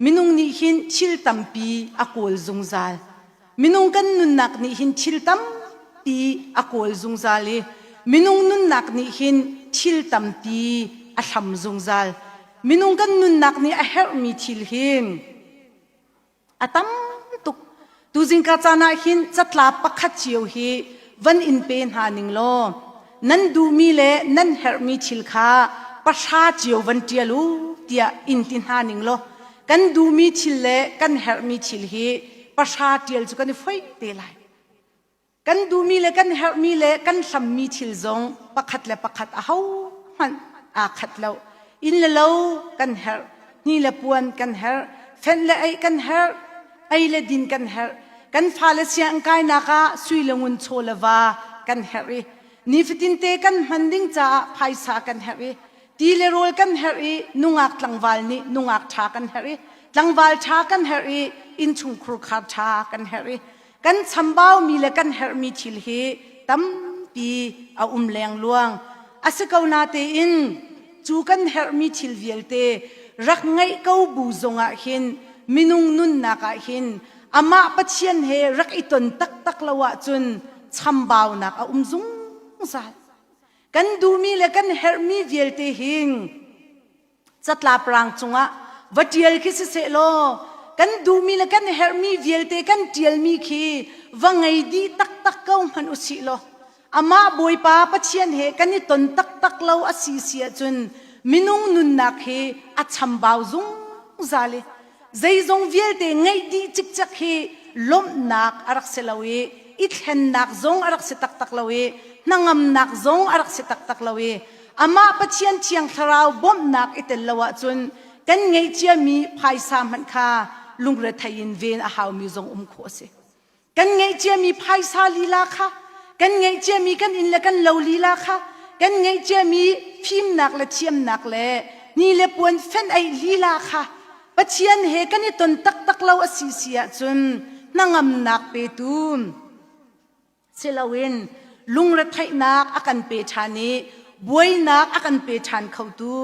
minung nih hin thil tampi a kawl zungzal. Minung kan nunnak nih hin thil tampi a kawl zungzal i minung nunnak nih hin thil tampi a hlam zungzal. Minung kan nunnak nih a herhmi thil hi A tam tuk. Tuzingka caan ah hin catlap pakhat cio hi van in pe hna ning law nan duhmi le nan herhmi thil kha pahra cio van ṭial u tiah in ti hna ning law kan duhmi thil le kan herhmi thil hi pahra ṭial cu kan i foih te lai. Kan duhmi le kan herhmi le kan hlammi thil zong pakhat le pakhat ahohmanh aa khat lo. Inn le lo kan herh, hni le puan kan herh, fenh le eih kan herh, ei le din kan herh. Kan fale sianginn kainak ah sui le ngun chaw le va kan herh i nifatinte kan hman ding caah phaisa kan herh i ti le rawl kan herh i nungak tlangval nih nungak ṭha kan herh i tlangval ṭha kan herh i innchungkhur khar ṭha kan herh i Kan chambaumi le kan herhmi thil hi tampi a um lengluang. A si ko natein cu kan herhmi thil vialte rak ngeih ko bu zongah hin minung nunnak ah hin amah Pathian he rak i ton taktak lo ahcun chambaunak a um zungzal. Kan duhmi le kan herhmi vialte hin catlap rang cungah va ṭial khi siseh law kan duhmi le kan herhmi vialte kan ṭialmi khi va ngei dih taktak ko hmanh u sih law amah Bawipa Pathian he kan i ton taktak lo a si si ahcun minung nunnak hi a chambau zungzal i zeizong vialte ngeih dih cikcek hi lawmhnak a rak si lo i i thlennak zong a rak si taktak lo i hnangamnak zong a rak si taktak lo i Amah Pathian Thiang Thlarau bawmhnak i tel lo ahcun kan ngeihciami phaisa hmanh kha lungrethei in ven a haumi zong um khawh a si. Kan ngeihciami phaisa lila kha, kan ngeihciami kan inn le kan lo lila kha, kan ngeihciami fimnak le thiamnak le ni le puan fenh eih lila kha Pathian he kan i ton taktak lo a si si ahcun hnangamnak petu si loin lungretheihnak a kan pe ṭhan i buainak a kan pe ṭhan khotu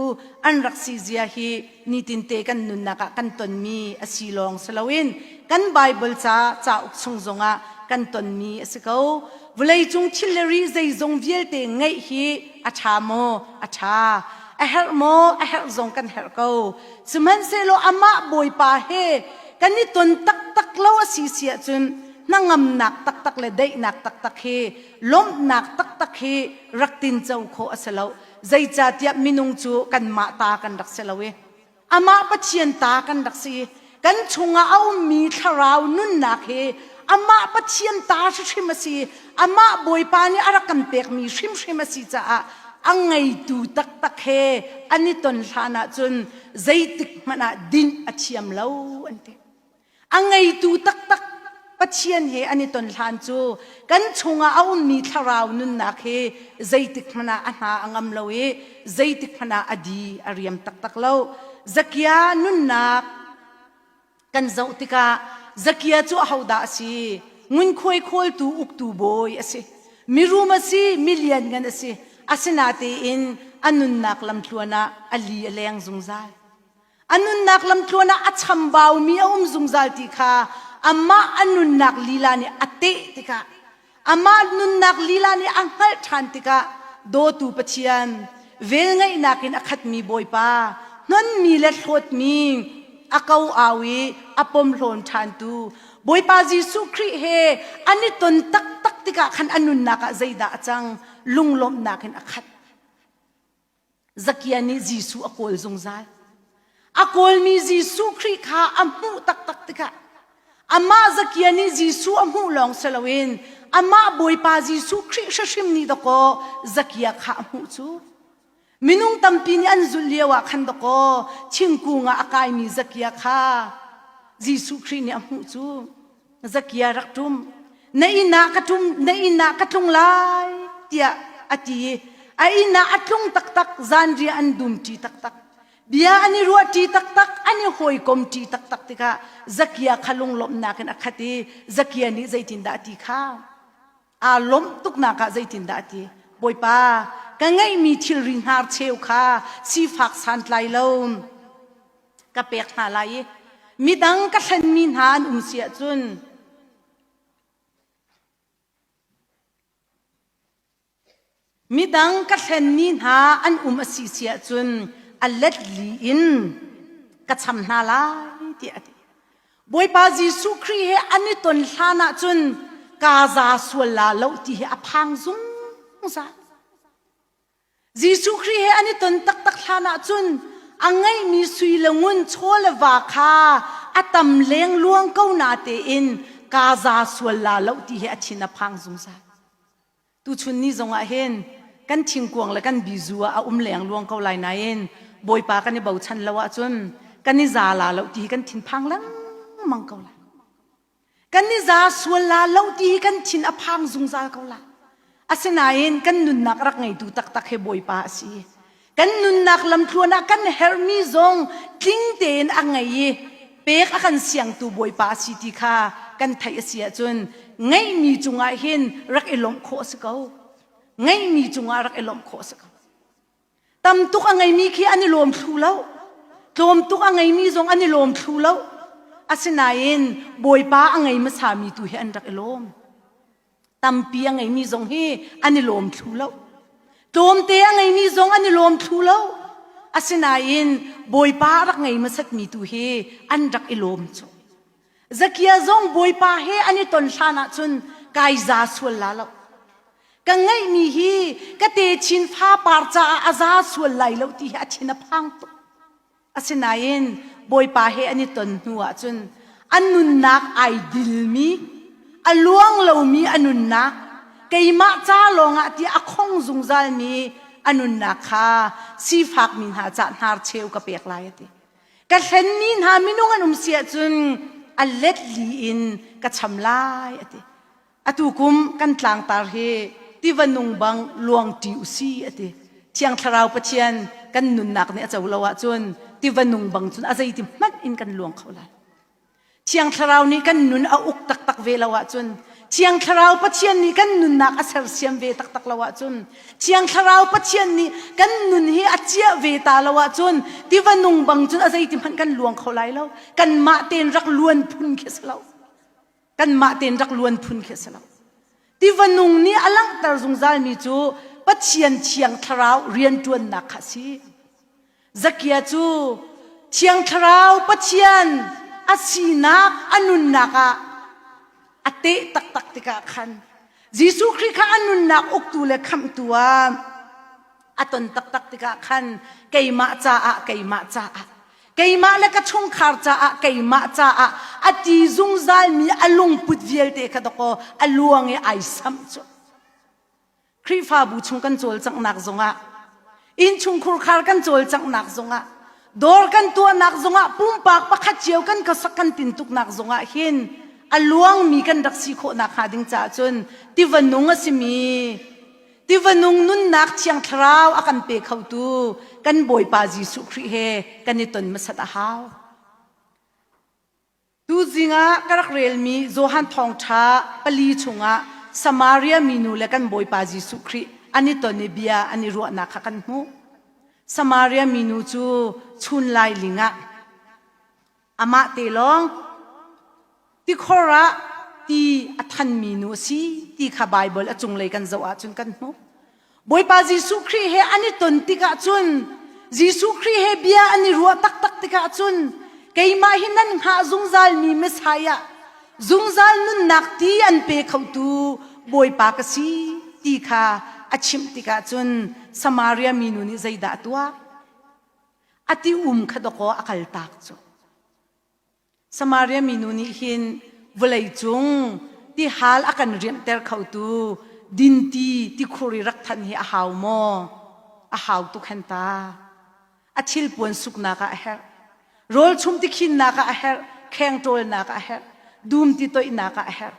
an rak si zia hi nitinte kan nunnak ah kan tonmi a si lawng si loin kan Baibal ca cauk chung zongah kan tonmi a si ko. Vawleicung thil le ri zeizong vialte ngeih hi a ṭha maw? A ṭha. A herh maw? A herh zong kan herh ko. Sihmanhsehlaw amah Bawipa he kan i ton taktak lo a si si ahcun hnangamnak taktak le daihnak taktak hi lawmhnak taktak hi rak tinco khawh a si lo zeicahtiah minung cu kanmah ta kan rak si lo i amah Pathian ta kan rak si i kan chungah a ummi thlarau nunnak hi amah Pathian ta hrimhrim a si amah Bawipa nih a rak kan pekmi hrimhrim a si caah a ngeitu taktak he an i ton hlan ahcun zeitik hmanh ah dinh a thiam lo an ti. A ngeitu taktak Pathian he an i ton hlan cu kan chungah a ummi thlarau nunnak hi zeitik hmanh ah a hna a ngam lo i zeitik hmanh ah a di a riam taktak lo. Zakia nunnak kan zoh tikah Zakia cu ahodah a si? Ngunkhuai khawltu uktu bawi a si. Mirum a si, milianngan a si. Asinatein a nunnak lamtluan ah a li a leng zungzal. A nunnak lamtluan ah a chambaumi a um zungzal ti kha amah a nunnak lila nih a teh tikah amah nunnak lila nih a hngalh ṭhan tikah dawtu Pathian velngeihnak in a khatmi Bawipa hnonmi le hlawtmi a ko au i a pomhlawn ṭhantu Bawipa Jesuh Khrih he an i ton taktak tikah khan a nunnak ah zeidah a cang lunglawmhnak in a khat. Zakia nih Jesuh a kawl zungzal. A kawlmi Jesuh Khrih kha a hmuh taktak tikah amah Zakia nih Jesuh a hmuh lawng si loin amah Bawipa Jesuh Khrih hrimhrim nih dakaw Zakia kha a hmuh cu. Minung tampi nih an zulh lio ah khan dakaw thingkung ah a kaimi Zakia kha Jesuh Khrih nih a hmuh cu. Zakia rak ṭum. Na inn ah ka ṭum, na inn ah ka tlung lai tiah a ti i a inn ah a tlung taktak, zanriah an dumṭi taktak. Bia an i ruahṭi taktak, an i hawikomṭi taktak tikah Zakia kha lunglawmhnak in a khat i Zakia nih zeitindah a ti kha? Aa lawmh tuknak ah zeitindah a ti? Bawipa, ka ngeihmi thilri hnarcheu kha sifak santlai lo ka pek hna lai i. Midang ka hlenmi hna an um si ahcun Midang ka hlenmi hna an um a si si ahcun a let li in ka cham hna lai tiah a ti. Bawipa Jesuh Khrih he an i ton hlan ahcun kaa za sual la lo ti hi a phang zungzal. Jesuh Khrih he an i ton taktak hlan ahcun a ngeihmi sui le ngun chaw le va kha a tam lengluang ko na tein kaa za sual la lo ti hi a thin a phang zungzal. Tuchun ni zongah hin kan thingkuang le kan bizu ah a um lengluang ko lai nain Bawipa kan i bochan lo ahcun kan i za la lo ti hi kan thinphang lengmang ko lai. Kan i za sual la lo ti hi kan thin a phang zungzal ko lai. Asinain kan nunnak rak ngeitu taktak hi Bawipa a si. Kan nunnak lamtluan ah kan herhmi zong tling tein a ngei i pek a kan siangtu Bawipa a si ti kha kan theih a si ahcun ngeihmi cungah hin rak i lawmh khawh a si ko. Ngeihmi cungah rak i lawmh khawh a si ko. Tam tuk a ngeimi khi an i lawm thlu lo. Tlawm tuk a ngeimi zong an i lawm thlu lo. Asinain Bawipa a ngei hmasami tu hi an rak i lawm. Tampi a ngeimi zong hi an i lawm thlu lo. Tlawmte a ngeimi zong an i lawm thlu lo. Asinain Bawipa a rak ngei hmasatmi tu hi an rak i lawm cu. Zakia zong Bawipa he an i ton hlan ahcun kai za sual la lo. Ka ngeihmi hi ka techin fa par caah a za sual lai lo ti hi a thin a phang tuk. Asinain Bawipa he an i ton hnu ahcun an nunnak ai dilmi, a luang lomi a nunnak, keimah ca lawngah ti a khong zungzalmi a nunnak kha sifakmi hna cah hnarcheu ka pek lai a ti. Ka hlenmi hna minung an um si ahcun a let li in ka cham lai a ti. Atu kum kan tlangtar hi tiva nung bang luangṭi u si a ti. Thiang Thlarau Pathian kan nunnak nih a co lo ahcun tiva nung bang cun a zeiti hmanh in kan luang kho lai. Thiang Thlarau nih kan nun a uk taktak ve lo ahcun Thiang Thlarau Pathian nih kan nunnak a sersiam ve taktak lo ahcun Thiang Thlarau Pathian nih kan nun hi a ciah ve ta lo ahcun tiva nung bang cun a zeiti hmanh kan luang kho lai lo. Kanmah tein rak luan phun khi a si lo. Kanmah tein rak luan phun khi a si lo. Tiva nung nih a langhter zungzalmi cu Pathian Thiang Thlarau rianṭuannak kha a si. Zakia cu Thiang Thlarau Pathian a sinak a nunnak ah a teh taktak tikah khan Jesuh Khrih kha a nunnak uktu le khamhtu ah a ton taktak tikah khan keimah caah keimah caah keimah le ka chungkhar caah keimah caah a ti zungzalmi a lungput vialte kha dakaw a luang i ai samh cu Khrihfabu chung kan cawlcanghnak zongah innchungkhur khar kan cawlcanghnak zongah dawr kan tuahnak zongah pumpak pakhat cio kan khuasak kan tintuknak zongah hin a luangmi kan rak si khawhnak hnga ding caah cun tiva nung a simi Tiva nung nunnak Thiang Thlarau a kan pe khotu kan Bawipa Jesuh Khrih he kan i ton hmasat a hau. Tuzing ah ka rak relmi Johan Thawngṭha pali chungah Samaria minu le kan Bawipa Jesuh Khrih an i ton i bia an i ruahnak kha kan hmuh. Samaria minu cu chun lailing ah Amah te lawng tikhor ah ti a thanmi nu a si ti kha Baibal a cunglei kan zoh ahcun kan hmuh. Bawipa Jesuh Khrih he an i ton tikah cun Jesuh Khrih he bia an i ruah taktak tikah cun keimah hi nan hngah zungzalmi Messiah zungzal nunnak ti an pe khotu Bawipa ka si ti kha a chimh tikah cun Samaria minu nih zeidah a tuah? A ti um kha dawkaw a kaltak cu. Samaria minu nih hin vawlei cung tihal a kan riamhter khotu dinti tikhur i rak than hi a hau maw? A hau tuk hen ta. A thilpuan suknak ah a herh. Rawl chum tikhinnak ah a herh. Kheng ṭawlnak ah a herh. Dum ti toihnak ah a herh.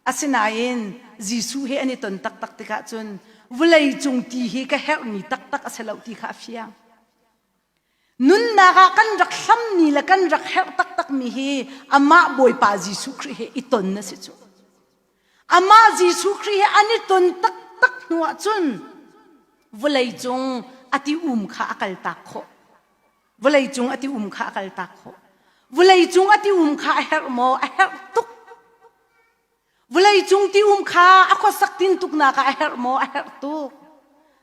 Asinain Jesuh he an i ton taktak tikah cun vawlei cung ti hi ka herhmi taktak a si lo ti kha a fiang. Nunnak ah kan rak hlammi le kan rak herh taktakmi hi amah Bawipa Jesuh Khrih he i ton a si cu. Amah Jesuh Khrih he an i ton taktak hnu ah cun vawlei cung a ti um kha a kaltak khawh. Vawlei cung a ti um kha a kaltak khawh. Vawlei cung a ti um kha a herh maw? A herh tuk. Vawlei cung ti um kha a khuasak tin tuknak ah a herh maw? A herh tuk.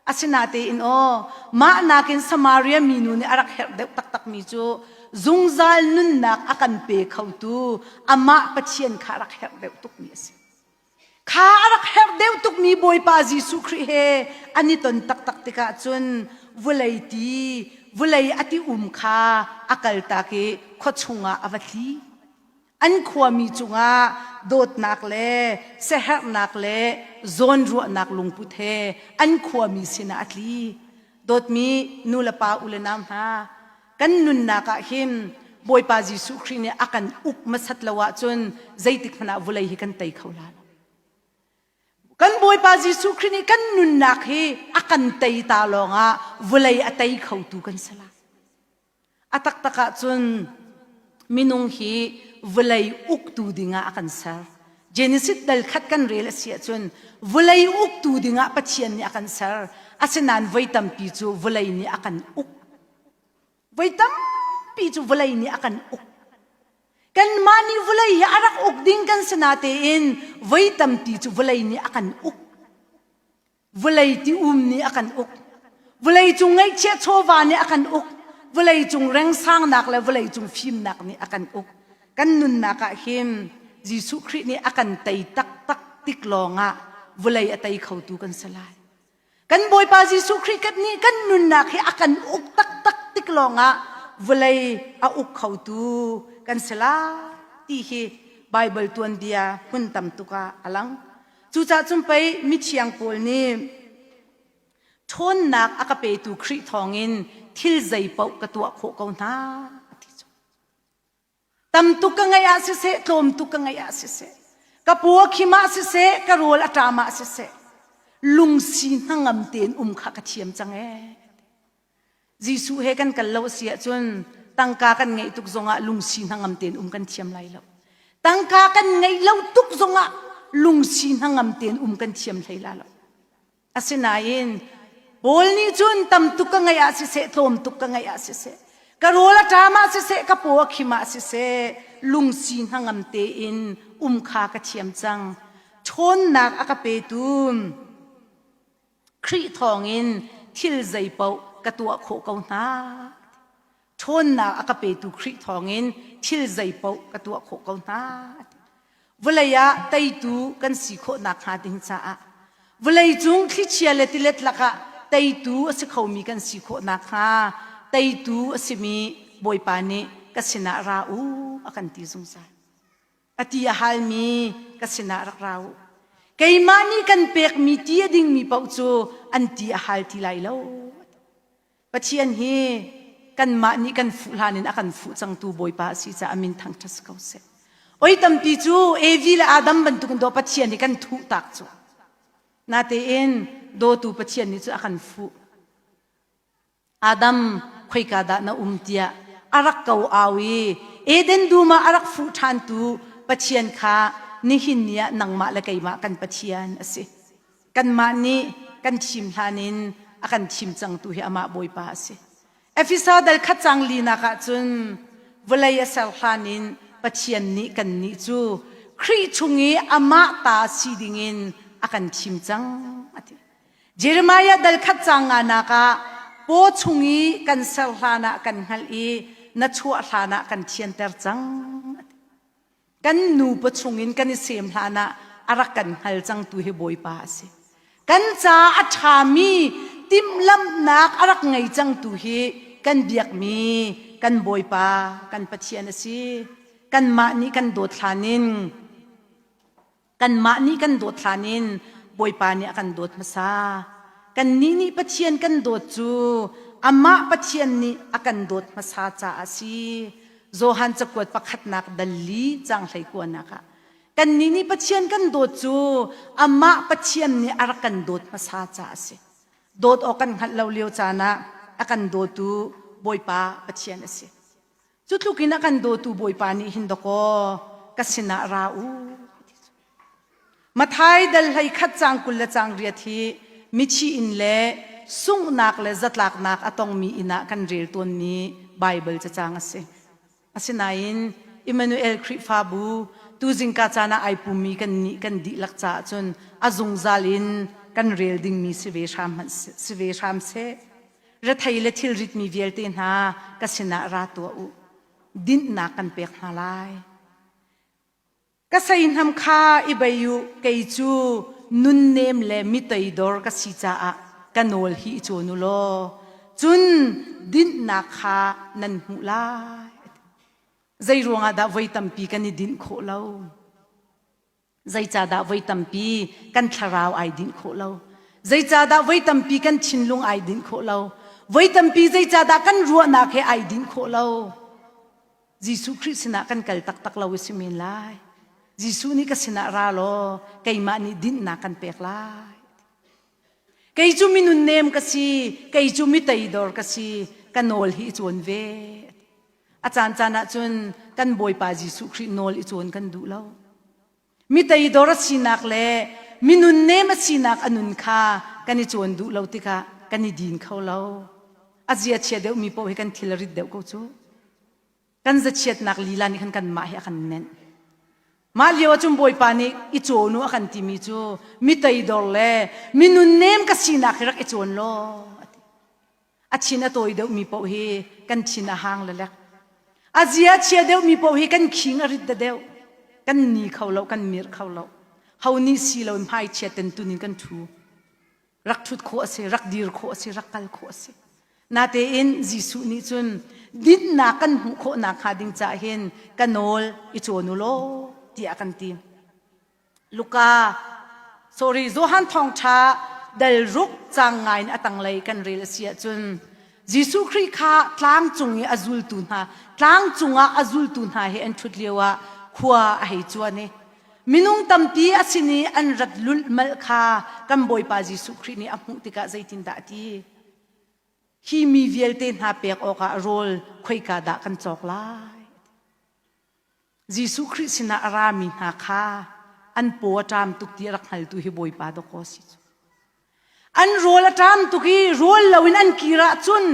Asinatein aw, mah nakin Samaria minu nih a rak herh deuh taktakmi cu zungzal nunnak a kan pe khotu amah Pathian kha a rak herh deuh tukmi a si. Kha a rak herh deuh tukmi Bawipa Jesuh Khrih he an i ton taktak tikah cun vawlei ti, vawlei a ti um kha a kaltak i khua chungah a va tli. An khuami cungah dawtnak le siaherhnak le zawnruahnak lungput he an khuami sinah a tli. Dawtmi nu le pa u le nau hna, kan nunnak ah hin Bawipa Jesuh Khrih nih a kan uk hmasat lo ahcun zeitik hmanh ah vawlei hi kan tei kho la lo. Kan Bawipa Jesuh Khrih nih kan nunnak hi a kan tei ta lawngah vawlei a tei khotu kan si lai. A taktak ahcun minung hi vawlei uktu dingah a kan ser. Genesis dal khat kan rel a si ahcun vawlei uktu dingah Pathian nih a kan ser. Asinain voi tampi cu vawlei nih a kan uk. Voi tampi cu vawlei nih a kan uk. Kanmah nih vawlei hi a rak uk ding kan si natein voi tampi cu vawlei nih a kan uk. Vawlei ti um nih a kan uk. Vawlei cung ngaihchiah chawva nih a kan uk. Vawlei cung rengsangnak le vawlei cung fimnak nih a kan uk. Kan nunnak ah hin Jesuh Khrih nih a kan tei taktak tik lawngah vawlei a tei khotu kan si lai. Kan Bawipa Jesuh Khrih kan nih kan nunnak hi a kan uk taktak tik lawngah vawlei a uk khotu kan si lai ti hi Baibal tuanbia hmun tam tuk ah a lang. Cucaah cun pei mithiang pawl nih ṭhawnnak a ka petu Khrih thawngin thil zeipaoh ka tuah khawh ko hna a ti cu. Tam tuk ka ngeih ah siseh, tlawm tuk ka ngeih ah siseh, ka paw a khim ah siseh, ka rawl a ṭam ah siseh, lungsi hnangam tein um kha ka thiam cang ee. Jesuh he kan kal lo a si ahcun tangka kan ngeih tuk zongah lungsi hnangam tein um kan thiam lai lo. Tangka kan ngeih lo tuk zongah lungsi hnangam tein um kan thiam hlei la lo. Asinain Paul nih cun tam tuk ka ngeih ah siseh, tlawm tuk ka ngeih ah siseh, ka rawl a ṭam ah siseh, ka paw a khim ah siseh, lungsi hnangam tein um kha ka thiam cang. Ṭhawnnak a ka petu Khrih thawngin thil zeipaoh ka tuah khawh ko hna. Ṭhawnnak a ka petu Khrih thawngin thil zeipaoh ka tuah khawh ko hna. Vawlei ah teitu kan si khawh nakhnga ding caah vawlei cung thlichia le tilet lakah teitu a si khomi kan si khawh nakhnga teitu a simi Bawipa nih ka sinah ra u a kan ti zungzal. A ti a halmi ka sinah rak ra u. Keimah nih kan pekmi ti a dingmi paoh cu an ti a hal ti lai lo. Pathian hi kanmah nih kan fuh hlan in a kan fuh cangtu Bawipa a si caah min thangṭhat si ko seh. Oi tampi cu Evi le Adam bantukin daw Pathian hi kan thuh tak cu. Natein dawtu Pathian nih cu a kan fuh. Adam khoika dah na um tiah a rak ko au i Eden dum ah a rak fuh ṭhantu Pathian kha nihin ni ah nangmah le keimah kan Pathian a si. Kanmah nih kan thim hlan in a kan thim cangtu hi amah Bawipa a si. Efesa dal khat cang linak ah cun vawlei a ser hlan in Pathian nih kannih cu Khrih chung i amah ta si dingin a kan thim cang a ti. Jeremiah dal khat cang nganak ah paw chung i kan ser hlan ah kan hngalh i na chuah hlan ah kan thianter cang. Kan nu pa chungin kan i sem hlan ah a rak kan hngal cangtu hi Bawipa a si. Kan ca a ṭhami timhlamhnak a rak ngei cangtu hi kan biakmi kan Bawipa kan Pathian a si. Kanmah nih kan dawt hlan in Kanmah nih kan dawt hlan in Bawipa nih a kan dawt hmasa. Kannih nih Pathian kan dawt cu amah Pathian nih a kan dawt hmasa caah a si. Johan cakuat pakhatnak dal li cang hlei kuanak ah kannih nih Pathian kan dawt cu amah Pathian nih a rak kan dawt hmasa caah a si. Dawt awk kan hngalh lo lio caan ah a kan dawtu Bawipa Pathian a si. Cu tluk in a kan dawtu Bawipa nih hin dakaw ka sinah ra u. Mathai dal hlei khat cang 20 le cang riat hi mithi inn le sunghnak le zatlaknak a tongmi inn ah kan rel tawnmi Baibal cacang a si. Asinain Emmanuel Khrihfabu tu zingka caan ah ai pummi kan nih kan dihlak caah cun a zungzal in kan rel dingmi si ve hram si ve hram seh. Rethei le thilritmi vialte hna ka sinah ra tuah u. Dinhnak kan pek hna lai. Ka seihnam kha i bei u, kei cu nunnem le mi toidor ka si caah ka nawl hi i cawn u law cun dinhnak kha nan hmuh lai. Zei ruangah dah voi tampi kan i dinh khawh lo? Zeicahdah voi tampi kan thlarau ai dinh khawh lo? Zeicahdah voi tampi kan thinlung ai dinh khawh lo? Voi tampi zeicahdah kan ruahnak he ai dinh khawh lo? Jesuh Khrih sinah kan kal taktak lo i si men lai. Jesuh nih ka sinah ra law keimah nih dinhnak kan pek lai. Kei cu mi nunnem ka si, kei cu mi teidor ka si, ka nawl hi i cawn ve. A caan caan ah cun kan Bawipa Jesuh Khrih nawl i cawn kan duh lo. Mi teidor a sinak le mi nunnem a sinak a nun kha kan i cawn duh lo tikah kan i din kho lo. A zia chia deuhmi paoh hi kan thil a rit deuh ko cu. Kan zachiatnak lila nih khan kanmah hi a kan nenh. Mah lio ah cun Bawipa nih i cawn u a kan timi cu mi teidor le mi nunnem ka sinak hi rak i cawn law a ti. A thin a tawi deuhmi paoh hi kan thin a hang lelek. A zia chia deuhmi paoh hi kan khing a rit da deuh. Kan ni kho lo, kan mirh kho lo. Ho nih si lo in hmaichia tentun in kan ṭhu. Rak ṭhut khawh a si, rak dir khawh a si, rak kal khawh a si. Natein Jesuh nih cun dinnak kan hmuh khawh nakhnga ding caah hin ka nawl i cawn u law tiah a kan ti. Luka sorry Johan thawngṭha dal ruk cang ngai in a tanglei kan rel a si ahcun Jesuh Khrih kha tlang cung i a zultu hna tlang cungah a zultu hna he an ṭhut lio ah khua a hei cuan i minung tampi a sin i an rat lulhmalh kha kan Bawipa Jesuh Khrih nih a hmuh tikah zeitindah a ti? Hi mi vialte hna pek awkah rawl khoika dah kan cawk lai? Jesuh Khrih sinah a rami hna kha an paw a ṭam tuk ti a rak hngaltu hi Bawipa dawkaw a si cu. An rawl a ṭam tuk i rawl loin an kir ahcun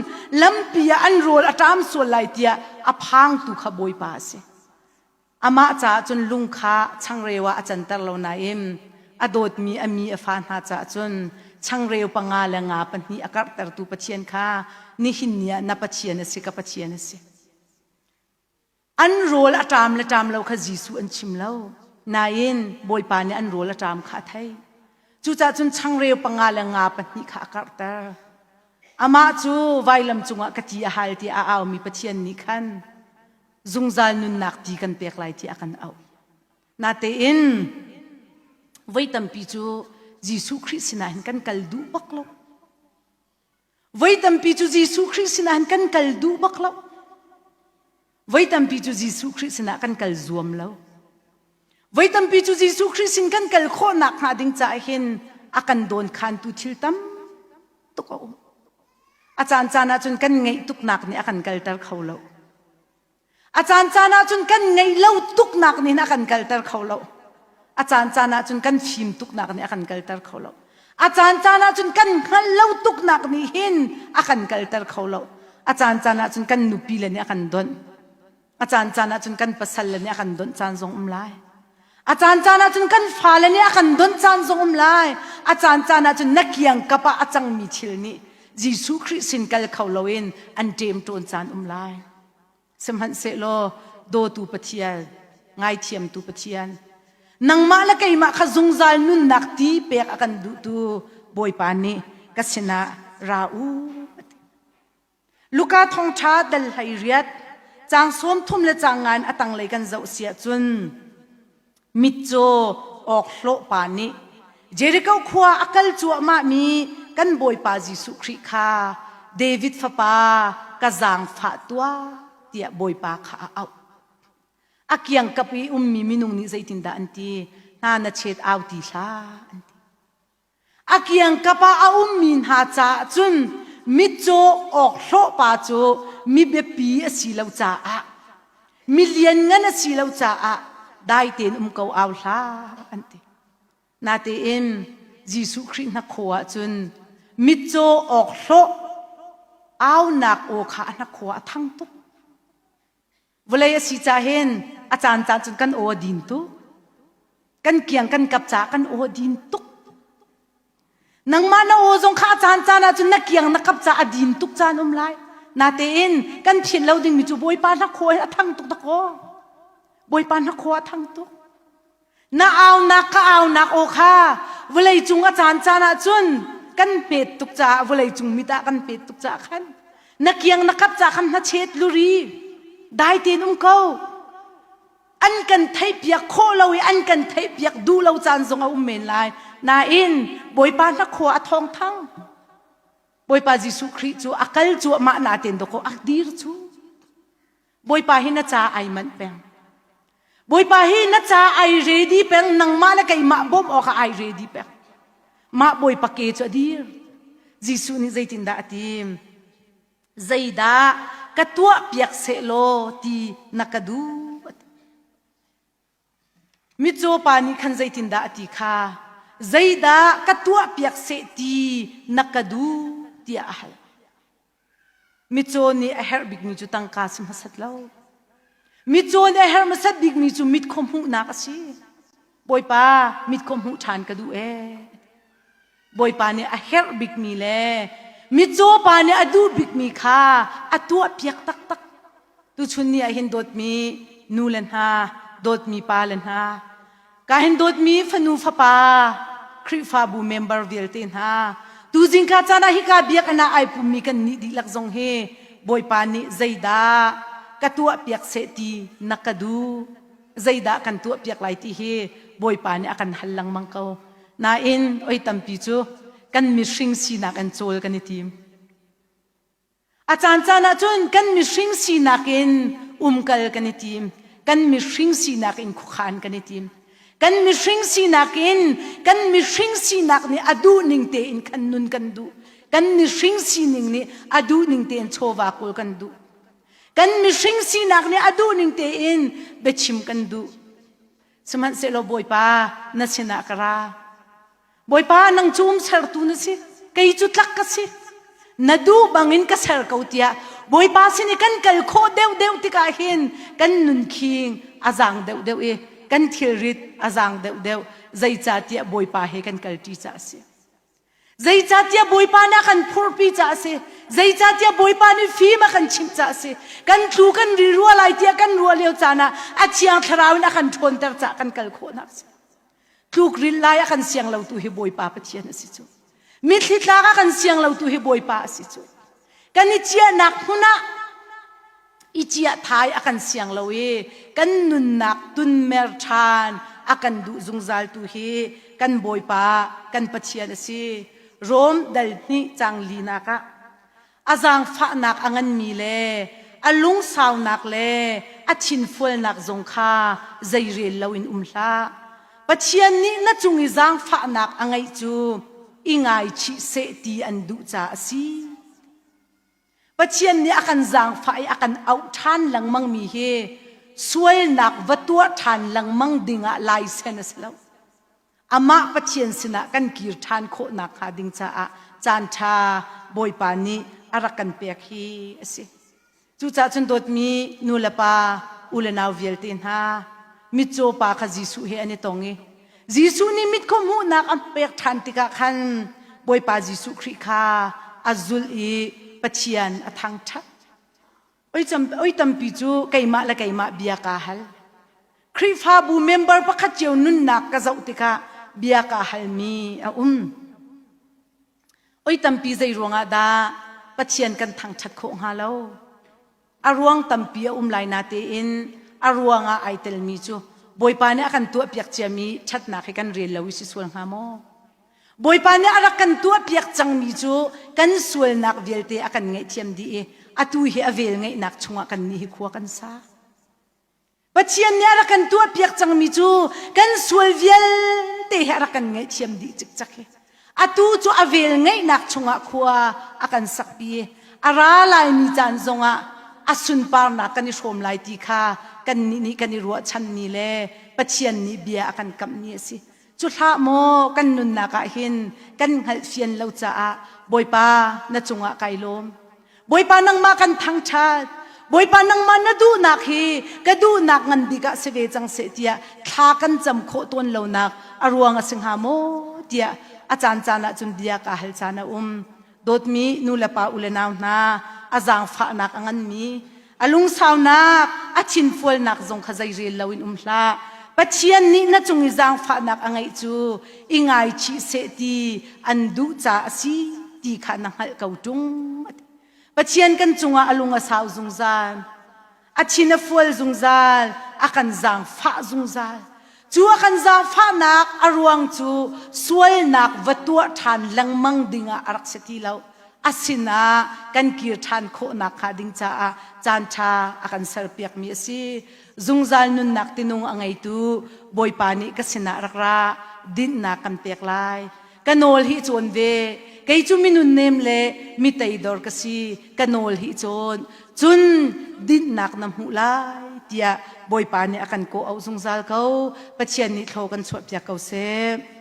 lampi ah an rawl a ṭam sual lai tiah a phangtu kha Bawipa a si. Amah caah cun lung kha changreu ah a canter lo nain a dawtmi a mi a fa hna caah cun changreu panga le nga pahnih a karhtertu Pathian kha nihin ni ah na Pathian a si ka Pathian a si. An rawl a ṭam le ṭam lo kha Jesuh an chim lo. Nain Bawipa nih an rawl a ṭam kha a theih. Cucaah cun changreu panga le nga pahnih kha a karhter. Amah cu vailam cungah ka ti a hal tiah a aumi Pathian nih khan zungzal nunnak ti kan pek lai tiah a kan auh. Natein voi tampi cu Jesuh Khrih sinah hin kan kal duh bak lo. Voi tampi cu Jesuh Khrih sinah hin kan kal duh bak lo. Voi tampi cu Jesuh Khrih sinah kan kal zuam lo. Voi tampi cu Jesuh Khrih sin kan kal khawh nak hnga ding caah hin a kan dawn khantu thil tam tuk a um. A caan caan ah cun kan ngeih tuknak nih a kan kalter kho lo. A caan caan ah cun kan ngeih lo tuknak nih a kan kalter kho lo. A caan caan ah cun kan fim tuknak nih a kan kalter kho lo. A caan caan ah cun kan hngalh lo tuknak nih hin a kan kalter kho lo. A caan caan ah cun kan nupi le nih a kan donh. A caan caan ah cun kan pasal le nih a kan donh caan zong um lai. A caan caan ah cun kan fale nih a kan donh caan zong um lai. A caan caan ah cun na kiangkap ah a cangmi thil nih Jesuh Khrih sin kal kho loin an ṭemṭawn caan um lai. Sihmanhsehlaw dawtu Pathian, ngaithiamtu Pathian, nangmah le keimah kha zungzal nunnak ti pek a kan duhtu Bawipa nih ka sinah ra u. Luka thawngṭha dal hlei riat, caang sawm thum le caang ngan a tanglei kan zoh si ahcun Mitcaw awkhlawh pa nih Jericho khua a kal cuahmahmi kan Bawipa Jesuh Khrih kha David fapa ka zaangfah tuah tiah Bawipa kha a auh. A kiangkap i ummi minung nih zeitindah an ti? Hna na chet au ti hlah an ti. A kiangkap ah a ummi hna caah cun mitcaw awkhlawh pa cu mi biapi a si lo caah mi lianngan a si lo caah dai tein um ko au hlah an ti. Natein Jesuh Khrih hnakhaw ah cun mitcaw awkhlawh aunak aw kha a hnakhaw ah a thang tuk. Vawlei a si ca hin a caan caan cun kan aw a din tuk. Kan kiang kan kap caah kan aw a din tuk. Nangmah na aw zong kha a caan caan ahcun na kiang na kap caah a din tuk caan um lai. Natein kan philh lo dingmi cu Bawipa hnakhaw hin a thang tuk dakaw. Bawipa hnakhaw a thang tuk. Na aunak ka aunak aw kha vawlei cung a caan caan ahcun kan hmet tuk caah vawlei cung mit ah kan hmet tuk caah khan na kiang na kap caah khan hnachet luri dai tein um ko an kan theihpiak khawh lo i an kan theihpiak duh lo caan zong a um men lai nain Bawipa hnakhaw a thawng thang Bawipa Jesuh Khrih cu a kal cuahmah natein dawkaw a dir cu Bawipa hi na ca ai manh peng. Bawipa hi na ca ai ready peng nangmah le keimah bawmh awkah ai ready peng. Mah Bawipa ke cu a dir. Jesuh nih zeitindah a ti? Zeidah ka tuah piak sehlaw ti na ka duh? Mitcaw pa nih khan zeitindah a ti kha? Zeidah ka tuah piak seh ti na ka duh? tiah a hal. Mitcaw nih a herh bikmi cu tangka si hmasat lo. Mitcaw nih a herh hmasat bikmi cu mit khaw hmuhnak a si. Bawipa mit khaw hmuh ṭhan ka duh ee. Bawipa nih a herh bikmi le mitcaw pa nih a duh bikmi kha a tuahpiak taktak. Tuchun ni ah hin dawtmi nu le hna, dawtmi pa le hna, ka hin dawtmi fanu fapa, Khrihfabu member vialte hna, tuzing ka caan ah hika biakinn ah ai pummi kan nih dihlak zong hi Bawipa nih zeidah ka tuahpiak seh ti na ka duh, zeidah kan tuahpiak lai ti hi Bawipa nih a kan hal lengmang ko. Nain oi tampi cu kan mihring sinak in cawl kan i tim. A caancaan ahcun kan mihring sinak in umkal kan i tim. Kan mihring sinak in khuakhan kan i tim. Kan mihring sinak in kan mihring sinak nih a duh ning tein khan nun kan duh. Kan mihring sining nih a duh ning tein chawva kawl kan duh. Kan mihring sinak nih a duh ning tein biachim kan duh. Sihmanhsehlaw Bawipa na sinah ka ra. Bawipa nang cu um sertu na si kei cu tlak ka si na duh bangin ka ser ko tiah Bawipa sin i kan kal khawh deuhdeuh tikah hin kan nun khing a zaang deuhdeuh i kan thilrit a zaang deuhdeuh zeicahtiah Bawipa he kan kalṭi caah a si. Zeicahtiah Bawipa nih a kan phurhpi caah a si. Zeicahtiah Bawipa nih fim a kan chimh caah a si. Kan tlu kan ri rua lai tiah kan ruah lio caan ah a Thiang Thlarau in a kan ṭhawnter caah kan kal khawhnak a si. Tlukril lai a kan siang lo tu hi Bawipa Pathian a si cu. Mitthli tlak a kan siang lo tu hi Bawipa a si cu. Kan i ciahnak hmun ah i ciah thai a kan siang lo i kan nunnak tunmer ṭhan a kan duh zungzal tu hi kan Bawipa kan Pathian a si. Rom dal hnih cang linak ah a zaangfahnak a nganmi le a lungsaunak le a thinfualnak zong kha zeirel loin um hlah. Pathian nih na cung i zaangfahnak a ngeih cu i ngaichih seh ti an duh caah a si. Pathian nih a kan zaangfah i a kan auh ṭhan lengmangmi hi sualnak va tuah ṭhan lengmang dingah laisen a si lo. Amah Pathian sinah kan kir ṭhan khawh nakhnga ding caah caanṭha Bawipa nih a rak kan pek hi a si. Cucaah cun dawtmi nu le pa, u le nau vialte hna, mitcaw pa kha Jesuh he an i tong i Jesuh nih mit khaw hmuhnak a pek ṭhan tikah khan Bawipa Jesuh Khrih kha a zulh i Pathian a thangṭhat. Oi tampi cu keimah le keimah bia kaa hal. Khrihfabu member pakhat cio nunnak ka zoh tikah bia kaa halmi a um. Oi tampi zei ruangah dah Pathian kan thangṭhat khawh hnga lo? A ruang tampi a um lai natein a ruangah ai telmi cu Bawipa nih a kan tuahpiak ciami ṭhatnak hi kan rel lo i si sual hnga maw? Bawipa nih a rak kan tuahpiak cangmi cu kan sualnak vialte a kan ngaihthiam dih i atu hi a vel ngeihnak chungah kan nih hi khua kan sa. Pathian nih a rak kan tuahpiak cangmi cu kan sual vialte hi a rak kan ngaihthiam dih cikcek hi. Atu cu a vel ngeihnak chungah khua a kan sakpi i a ra laimi caan zongah a sunparnak kan i hrawm lai ti kha kannih nih kan i ruahchanmi le Pathian nih bia a kan kamhmi a si. Cu hlah maw kan nunnak ah hin kan hngalhfian lo caah Bawipa na cungah kai lawm. Bawipa nangmah kan thangṭhat. Bawipa nangmah na duhnak hi ka duhnak ngan bik ah si ve cang seh tiah thla kan cam khawh tawn lonak a ruang a si hnga maw tiah a caan caan ah cun bia kaa hal caan a um. Dawtmi nu le pa u le nau hna a zaangfahnak a nganmi a lungsaunak a thinfualnak zong kha zeirel loin um hlah. Pathian nih na cung i zaangfahnak a ngeih cu i ngaichih seh ti an duh caah a si ti kha na hngalh ko ṭung. Pathian kan cungah a lung a sau zungzal. A thin a fual zungzal. A kan zaangfah zungzal. Cu a kan zaangfahnak a ruang cu sualnak va tuah ṭhan lengmang dingah a rak si ti lo. A sinah kan kir ṭhan khawhnak hnga ding caah caanṭha a kan serpiakmi a si. Zungzal nunnak tinung a ngeitu Bawipa nih ka sinah rak ra, dinhnak kan pek lai. Ka nawl hi cawn ve. Kei cu minun nem le mi teidor ka si. Ka nawl hi cawn. Cun dinhnak na hmuh lai tiah Bawipa nih a kan kawh auh zungzal ko. Pathian nih thlaw kan chuahpiak ko seh.